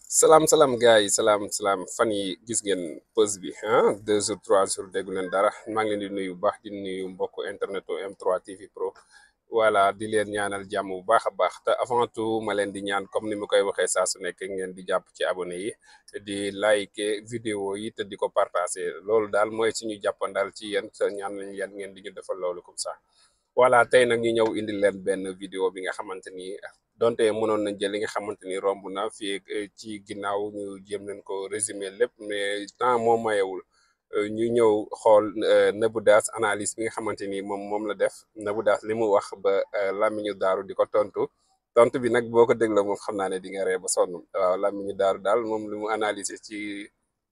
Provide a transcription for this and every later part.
salaam gars yi salaam fan yi gis ngeen pause bi 2 jours 3 jours déggu leen dara maa ngi leen di nuyu bu baax di nuyu mbokku internetu M3 TV Pro voilà di leen ñaanal jàmm bu baax a baax te avant tout ma leen di ñaan comme ni ma koy waxee saa su nekk ngeen di jàpp ci abonné yi di like vidéo yi te di ko partager loolu daal mooy suñu jàppandal ci yéen te ñaan nañ leen ngeen di ñu defal loolu comme ça. voilà tey nag ñu ñëw indi leen benn vidéo bi nga xamante ni donte mënoon nañ jël li nga xamante ni romb na fii ci ginnaaw ñu jéem leen ko résumer lépp mais temps moo mayewul ñu ñëw xool Nabou Dash analyse bi nga xamante ni moom la def Nabou Dash li mu wax ba làmmiñu daaru di ko tontu bi nag boo ko dégloo moom xam naa ne di nga ree ba sonn waaw làmmiñu daaru daal moom li mu analyser ci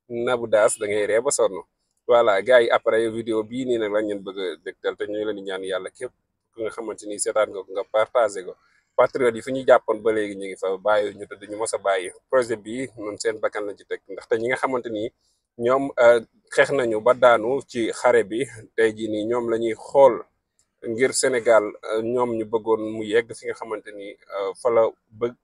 Nabou Dash da ngay ree ba sonn. voilà gars yi après vidéo bii nii nag lañ leen bëgg a dégtal te ñu leen di ñaan yàlla képp ku nga xamante ni seetaan nga ko nga partagé ko patriote yi fi ñu jàppoon ba léegi ñu ngi fa bàyyi ñu te duñu mos a bàyyi projet bi moom seen bakkan lañ ci teg ndaxte ñi nga xamante ni ñoom xeex nañu ba daanu ci xare bi tey jii nii ñoom la ñuy xool ngir Sénégal ñoom ñu bëggoon mu yegg fi nga xamante ni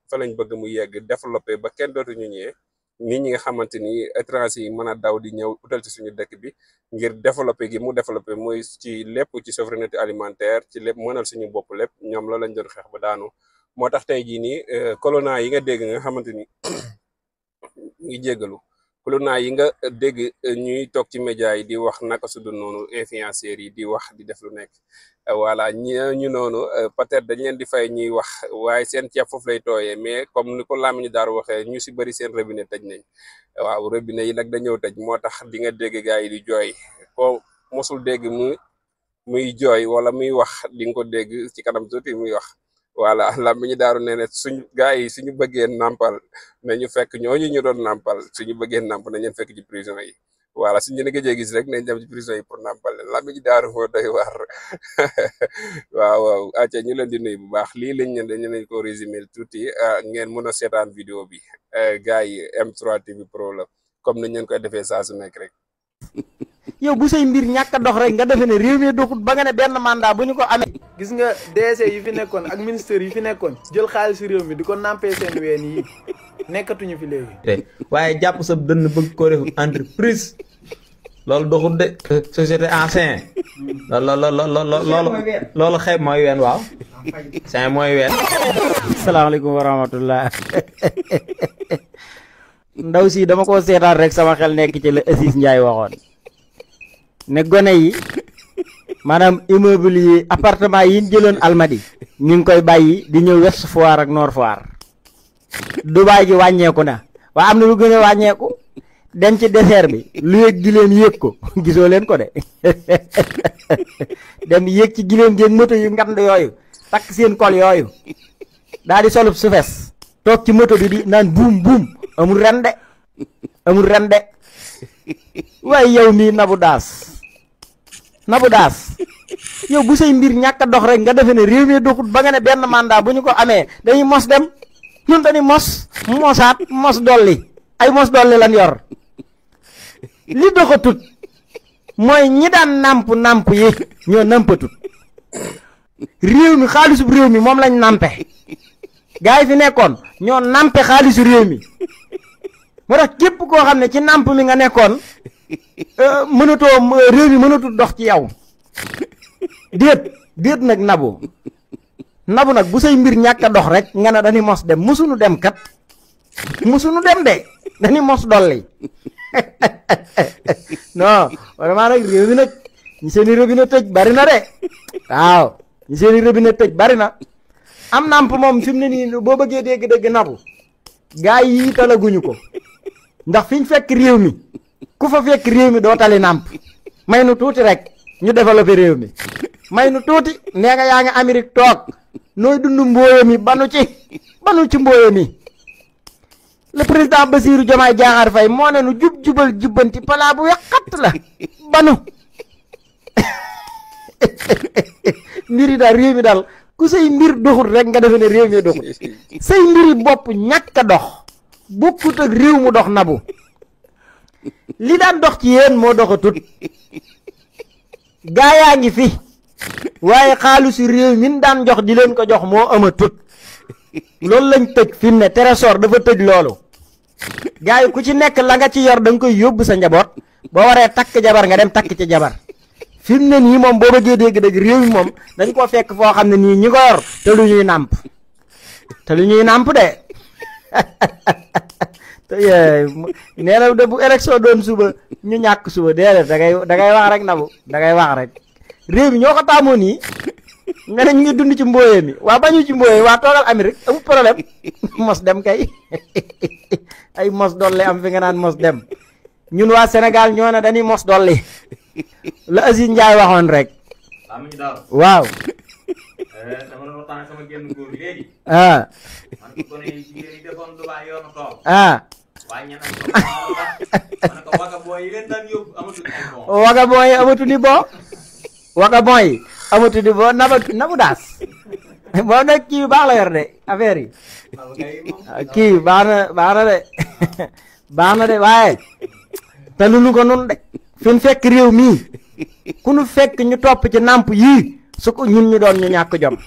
fa lañ bëgg mu yegg développé ba kenn dootuñu ñëwee nit ñi nga xamante ni étranger yi mën a daw di ñëw utal ci suñu dëkk bi ngir développé gi mu développé mooy ci lépp ci souveraineté alimentaire ci lépp mënal suñu bopp lépp ñoom loolu lañ doon xeex ba daanu moo tax tey jii nii colonna yi nga dégg nga xamante ni ngi jéggalu colonna yi nga dégg ñuy toog ci média yi di wax naka su dul noonu influenceurs yi di wax di def lu nekk voilà ñu noonu peut-être dañ leen di fay ñuy wax waaye seen ceeb foofu lay tooyee mais comme ni ko làmmiñu daaru waxee ñu si bëri seen robinet tëj nañ waaw robinet yi nag dañoo tëj moo tax di nga dégg gars yi di jooy ko mosul dégg muy jooy wala muy wax di nga ko dégg ci kanam tuuti muy wax voilà làmmiñu daaru nee na suñu gars yi suñu bëggee nàmpal nañu fekk ñooñu ñu doon nàmpal suñu bëggee nàmp nañ leen fekk ci prison yi voilà suñu ne gëjee gis rek nañ dem ci prison yi pour nàmpal leen làmmiñu daaru moo doy waar waaw acca ñu leen di nuyu bu baax lii lañ leen dañu leen ko résumer tuuti ngeen mën a seetaan vidéo bi gars yi M3 TV Pro la comme nañ leen koy defee saa su nekk rek. yow bu say mbir ñàkk a dox rek nga defee ne réew mi doxut ba nga ne benn mandat bu ñu ko amee. gis nga DC yu fi nekkoon ak ministère yu fi nekkoon jël xaalisu réew mi di ko nampee seen ween yi nekkatuñu fi léegi. waaye jàpp sa dënn bëgg ko def entreprise loolu doxut de société ancien loolu xeeb mooy ween waaw saint mooy ween. salaamaaleykum wa rahmatullah ndaw si dama ko seetaan rek sama xel nekk ci la Assis Ndiaye waxoon ne gone yi maanaam immeuble yi appartement yi ñu jëloon Almadi ñu ngi koy bàyyi di ñëw Ouest Foire ak Nord Foire Dubaay gi wàññeeku na waaye am na lu gën a wàññeeku dem ci désert bi lu yëg gileen yëg ko gisoo leen ko de dem yëg ci gileen géeg moto yu ngand yooyu takk seen kol yooyu daal di solub su fes toog ci moto bi di naan buum buum amul ren de waaye yow mii Nabou Dash yow bu say mbir ñàkk a dox rek nga defe ne réew mi doxut ba nga ne benn mandat bu ñu ko amee dañuy mos dem ñun dañuy mosaat mos dolli ay mos dolli lan yor li doxatut mooy ñi daan nàmp yi ñoo nàmpatut réew mi xaalisu réew mi moom lañ nàmpe gaa yi fi nekkoon ñoo nàmpe xaalisu réew mi moo tax képp koo xam ne ci nàmp mi nga nekkoon mënatoo réew mi mënatul dox ci yow déet nag Nabou nag bu say mbir ñàkk a dox rek nga ne dañuy mos dem musunu dem kat musunu dem de dañuy mos dolli non vraiment nag réew mi nag ñi seeni robinet tëj bari na de waaw ñi seeni robinet tëj bari na am nàmp moom fi mu ne nii boo bëggee dégg Nabou gaa yi talaguñu ko ndax fi ñu fekk réew mi ku fa fekk réew mi doo tali nàmp may nu tuuti rek ñu développé réew mi may nu tuuti nee nga yaa ngi Amérique toog nooy dund mbooye mi banu ci mbooye mi le président Bassirou Diomaye Diakhar Faye moo ne nu jubal jubbanti palaa bu yàqat la banu mbiri daal réew mi daal ku say mbir doxut rek nga defe ne réew mi doxut say mbiri bopp ñàkk a dox bokkut ak réew mu dox Nabou li daan dox ci yéen moo doxatut gaa yaa ngi fi waaye xaalisu réew min daan jox di leen ko jox moo amatut loolu lañ tëj fi mu ne trésor dafa tëj loolu gars yi ku ci nekk la nga ci yor da nga koy yóbbu sa njaboot boo waree takk jabar nga dem takk ci jabar fi mu ne nii moom boo bëggee dégg-dégg réew mi moom dañ ko fekk foo xam ne nii ñi ko yor te lu ñuy nàmp de te nee na de bu élection doon suba ñu ñàkk suba déedéet da ngay wax rek Nabou da ngay wax rek réew mi ñoo ko taamoo nii nga ne ñu ngi dund ci mbooyee mi waa bañu ci mbooyee waa toogal Amérique amul problème mos dem kay ay mos dolli am fi nga naan mos dem ñun waa Sénégal ñoo ne dañuy mos dolli la Aziz Ndiaye waxoon rek waaw dama doon waxtaan sama génn góor léegi. ah man ko ne jigéen yi defoon Dubaay yoonu tool. ah waaye ñeneen man ko waga booy yi leen daan yóbbu amatul ay bon. waga booy yi amatu ni boo waga booy yi amatu ni boo Nabou daas boo nag kii baax la yor de affaire yi kii baax na de baax na de waaye te lu nu ko nun de fi mu fekk réew mii ku nu fekk ñu topp ci nàmp yii su ko ñun ñu doon ñu ñàkk jom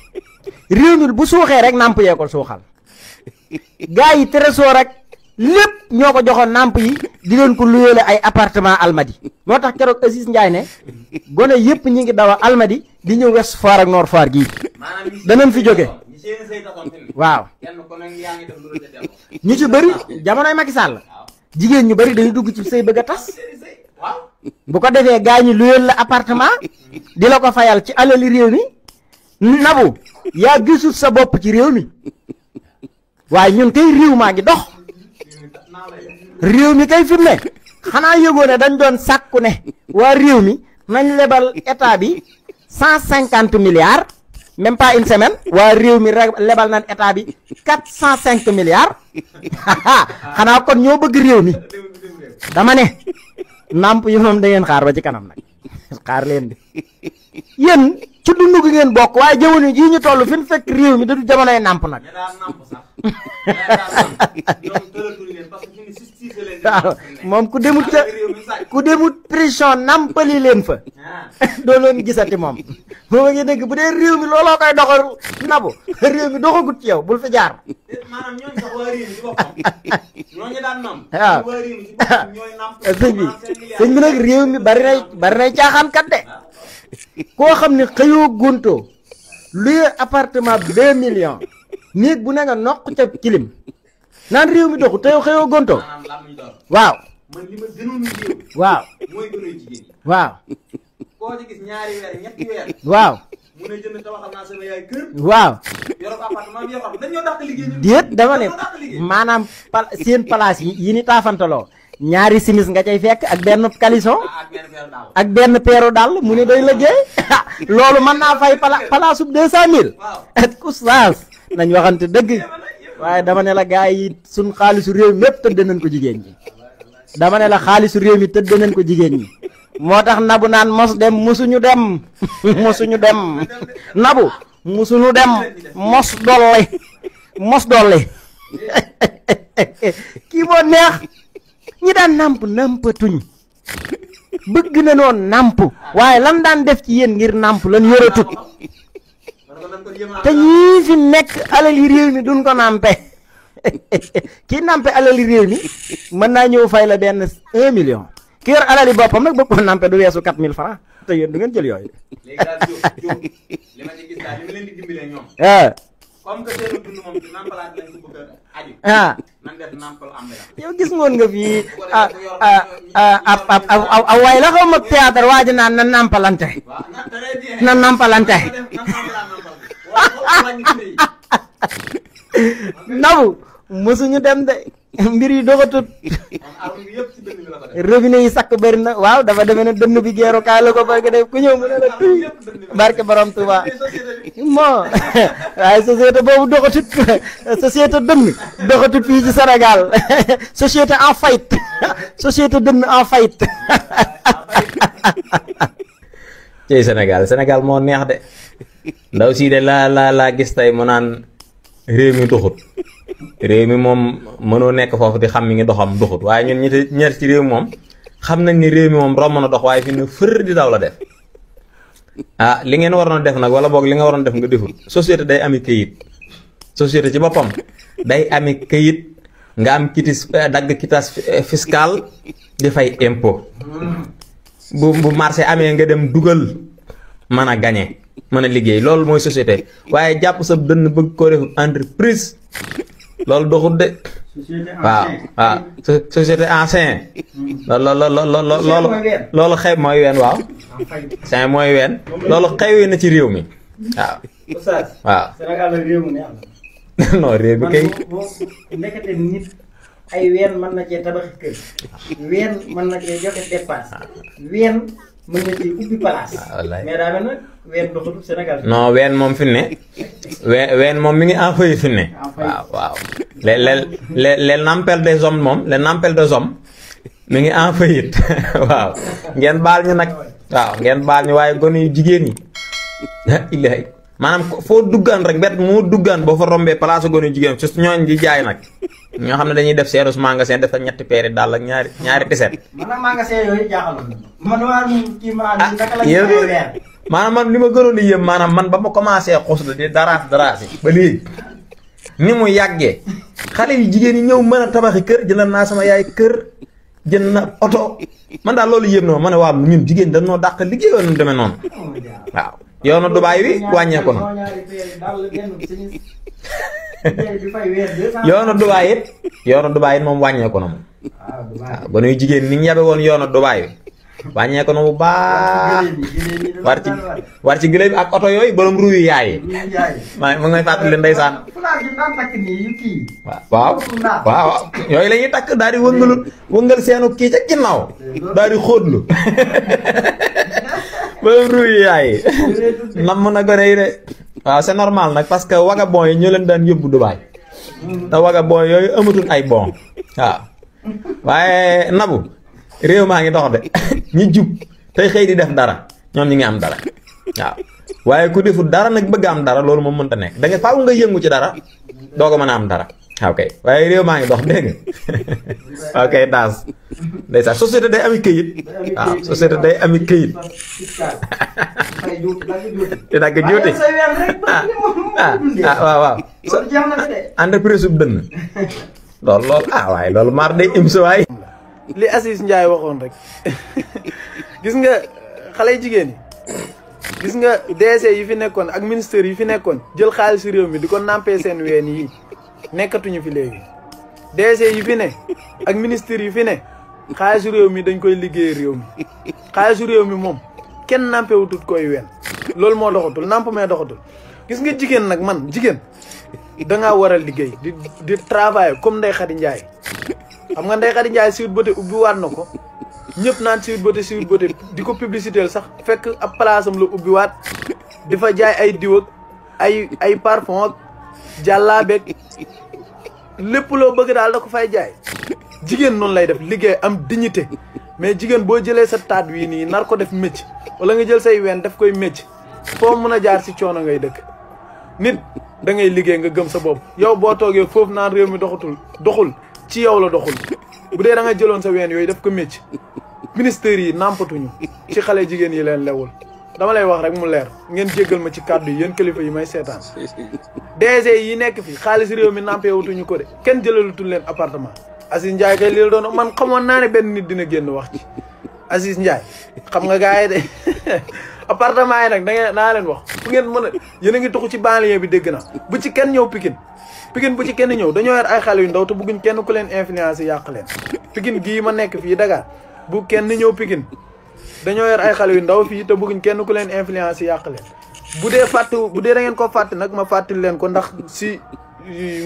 réew mi bu suuxee rek nàmp yee ko suuxal gars yi trésor rek lépp ñoo ko joxoon nàmp yi di leen ko luyeele ay appartement Almadi moo tax keroog Aziz Ndiaye ne gone yëpp ñi ngi dawa Almadi di ñëw Ouest Foire ak Nord Foire gii danañ fi jóge waaw ñu ci bëri jamonoy Macky Sall jigéen ñu bëri dañuy dugg ci sëy bëgg a tas bu ko defee gars ñi luyeel la appartement di la ko fayal ci alali réew mi Nabou yaa gisul sa bopp ci réew mi waaye ñun kay réew maa ngi dox réew mi kay fi mu ne xanaa yëgoo ne dañ doon sàkku ne waa réew mi nañ lebal état bi 150 milliards même pas une semaine waa réew mi lebal nañ état bi 405 milliards xanaa kon ñoo bëgg réew mi dama ne nàmp yi moom da ngeen xaar ba ci kanam nag xaar leen di yéen ci dundu gi ngeen bokk waaye jamono jii ñu toll fi mu fekk réew mi da du jamonoy nàmp nag waaw moom ku demut prison nàmpali leen fa doo leen gisati moom boo ma ngi dégg bu dee réew mi looloo koy doxal Nabou réew mi doxagut ci yow bul fi jaar waaw sëñ bi nag réew mi bari nay caaxaan kat de koo xam ne xëyoo góntoo luy appartement 2 millions néeg bu ne nga noq ca kilim naan réew mi doxu te yow xëyoo góntoo waaw waaw waaw koo ci gis ñaari weer ñetti weer waaw mu ne jënd tabaxal naa sama yaay kër waaw yorop appartement yor xam dañoo dàq liggéey déet dama ne maanaam seen place yi ni taafantaloo ñaari simis nga cay fekk ak benn caleçon ak benn peeru dàll mu ne day liggéey loolu mën naa fay palaasu 200 000 ak oustaz nañ waxante dëgg waaye dama ne la gars yi suñ xaalisu réew mi mépp tëdd nañ ko jigéen ñi dama ne la xaalisu réew mi tëdd nañ ko jigéen ñi moo tax Nabou naan mos dem musuñu dem musuñu dem Nabou musuñu dem mos dolli kii moo neex ñi daan nàmpatuñ bëgg na noon nàmp waaye lan daan def ci yéen ngir nàmp lan yoratut te ñii fi nekk alali réew mi duñ ko nàmpe kii nàmpe alali réew mi mën naa ñëw fay la benn 1 million ki yor alali boppam nag bëgg ko nàmpe du weesu 4000 francs te yéen du ngeen jël yooyu. léegi daal Diop li ma ci gis daal li ma leen di dimbalee ñoom. comme que seen dund moom ci nàmpalaat lañ ko bëgg a aju. nan def nàmpal am yow gis ngoon nga fii a waay la xaw ma théâtre waa ji naan na nàmpalante na nàmpalante Nabou mësuñu dem de mbir yi doxatut robinet yi sakk bëri na waaw dafa demee ne dënn bi geeru kaay la ko barke def ku ñëw mu ne la tuy barke borom Tuuba moo waaye société boobu doxatut société dënn doxatut fii ci Sénégal société en faillite société dënn en faillite ci Sénégal moo neex de ndaw si de laa gis tey mu naan réew mi doxut réew mi moom mënoo nekk foofu di xam mi ngi doxam doxut waaye ñun ñett ci réew mi moom xam nañ ni réew mi moom romb na dox waaye fi ne fër di daw la def ah li ngeen waroon def nag wala boog li nga waroon def nga deful société day ami këyit société ci boppam day ami këyit nga am quitus dagg quitus fiscal di fay impôt bu marché amee nga dem dugal mën a gagné mën a liggéey loolu mooy société waaye jàpp sa dënn bëgg ko def entreprise loolu doxut de waaw waaw société ancien loolu xew mooy ween waaw ancien mooy ween loolu xewee na ci réew mi waaw waaw Sénégal la réew mu neex na non réew bi kay nekkate nit ay ween mën na cee tabaxi kër ween mën na cee joxe dépense ween mën na cee ubbi place mais daa mel nag ween doxatul Sénégal non ween moom fi ne ween moom mi ngi en feuille fi ne waaw waaw les nampel des hommes moom les nampel des hommes mi ngi en feuille waaw ngeen baal ñu nag waaw ngeen baal ñu waaye gone yu jigéen yi ilahay maanaam foo duggaan rek bet moo duggaan boo fa rombee place gone yu jigéen su ñooñ di jaay nag ñoo xam ne dañuy def seerus magasin dafa ñetti peeri daal ak ñaari tiset maanaam magasin yooyu jaaxaloon man waa kii maanaam naka la ñu weer maanaam man li ma gënoon a yëm maanaam man ba ma commencé xos la di daraas yi ba léegi ni mu yàggee xale yu jigéen yi ñëw mën a tabaxi kër jëndal naa sama yaay kër jënd na oto man daal loolu yëm na ma ne waaw ñun jigéen dañoo dàq liggéey woon demee noonu waaw yoonu Dubaay wi wàññeeku na yoonu Dubaay it moom wàññeeku na moom waaw ba nuy jigéen ni ñu yabe woon yoonu Dubaay wi wàññeeku na bu baax war ci gëléem ak oto yooyu borom ruuyu yaay yi maa mu ngay fàttali ndeysaan waaw yooyu la ñuy takk daal di wëngal seenu kii ca ginnaaw daal di xóotlu borom ruuyu yaay yi nam na gone yi de waaw c'est normal nag parce que vagabond yi ñoo leen daan yóbbu Dubaay te vagabond yooyu amatul ay bon waaw waaye Nabou réew maa ngi dox de ñi jub tey xëy di def dara ñoom ñi ngi am dara waaw waaye ku deful dara nag bëgg am dara loolu moom mënta nekk da nga faaw nga yëngu ci dara doo ko mën a am dara ok waaye réew maa ngi dox dégg nga ok daas ndeysaan société day ami këyit waaw société day ami këyit di dagg juuti waaw entreprise bu dënn loolu waaye loolu maar day im sa waay li Aziz Ndiaye waxoon rek gis nga xale jigéen yi gis nga DC yi fi nekkoon ak ministère yi fi nekkoon jël xaalisu réew mi di ko nampee seen ween yi nekkatuñu fi léegi DC yi fi ne ak ministère yi fi ne xaalisu réew mi dañ koy liggéey réew mi xaalisu réew mi moom kenn nampewutut koy ween loolu moo doxatul namp mee doxatul gis nga jigéen nag man jigéen dangaa war a liggéey di travailler comme Ndeye Khady Ndiaye xam nga Ndeye Khady Ndiaye Sweet Beauté ubbi waat na ko ñëpp naan Sweet Beauté di ko publicité sax fekk ab place am la ubbi waat di fa jaay ay diw ak ay parfum ak jàllaabeeg lépp loo bëgg daal da ko fay jaay jigéen noonu lay def liggéey am dignité mais jigéen boo jëlee sa taat wii nii nar ko def mécc wala nga jël say ween daf koy mécc foo mën a jaar si coono ngay dëkk nit da ngay liggéey nga gëm sa bopp yow boo toogee foofu naan réew mi doxul ci yow la doxul bu dee da nga jëloon sa ween yooyu daf ko mécc ministère yi nàmpatuñu ci xale jigéen yi leen lewul dama lay wax rek mu leer ngeen jéggal ma ci kàddu yi yéen kilifa yi may seetaan DG yi nekk fi xaalis réew mi nàmpeewutuñu ko de kenn jëlalutul leen appartement Aziz Ndiaye kay lii la doon man xamoon naa ne benn nit dina génn wax ci Aziz Ndiaye xam nga gars yi de appartement yi nag da ngeen naa leen wax fu ngeen mën a yéen a ngi tuxu ci banlieue bi dégg na bu ci kenn ñëw Pikine bu ci kenn ñëw dañoo yor ay xale yu ndaw te bëgguñ kenn ku leen influence yàq leen Pikine gii ma nekk fii Dakar bu kenn ñëw Pikine dañoo yor ay xale yu ndaw fii te bëgguñ kenn ku leen influence yàq leen bu dee da ngeen ko fàtte nag ma fàttali leen ko ndax si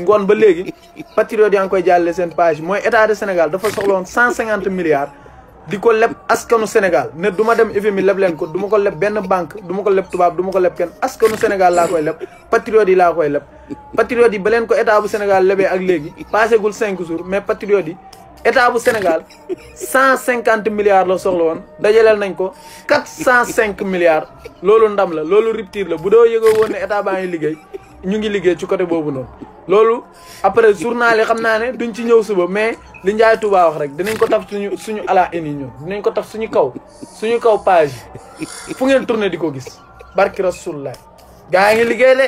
ngoon ba léegi patriote yaa ngi koy jàllale seen page mooy état de Sénégal dafa soxla woon 150 milliards di ko leb askanu Sénégal ne du ma dem FMI leb leen ko du ma ko leb benn banque du ma ko leb tubaab du ma ko leb kenn askanu Sénégal laa koy leb patriote yi laa koy leb patriote yi ba leen ko état bu Sénégal lebee ak léegi passégul 5 jours mais patriote yi état bu Sénégal 150 milliards la soxla woon dajaleel nañ ko 405 milliards loolu ndam la loolu rupture la bu doo yëgoo woon ne état baa ngi liggéey ñu ngi liggéey ci côté boobu noonu loolu après journal yi xam naa ne duñ ci ñëw suba mais li Ndiaye Touba wax rek dinañ ko taf suñu ala ini ñun dinañ ko taf suñu kaw page fu ngeen tourné di ko gis barki rasulullah gaa ngi liggéey de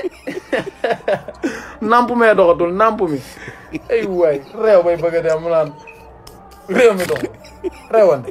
namp mee doxatul namp mi ay waay réew bay bëgg a dem mu naan réew mi doxatul réewande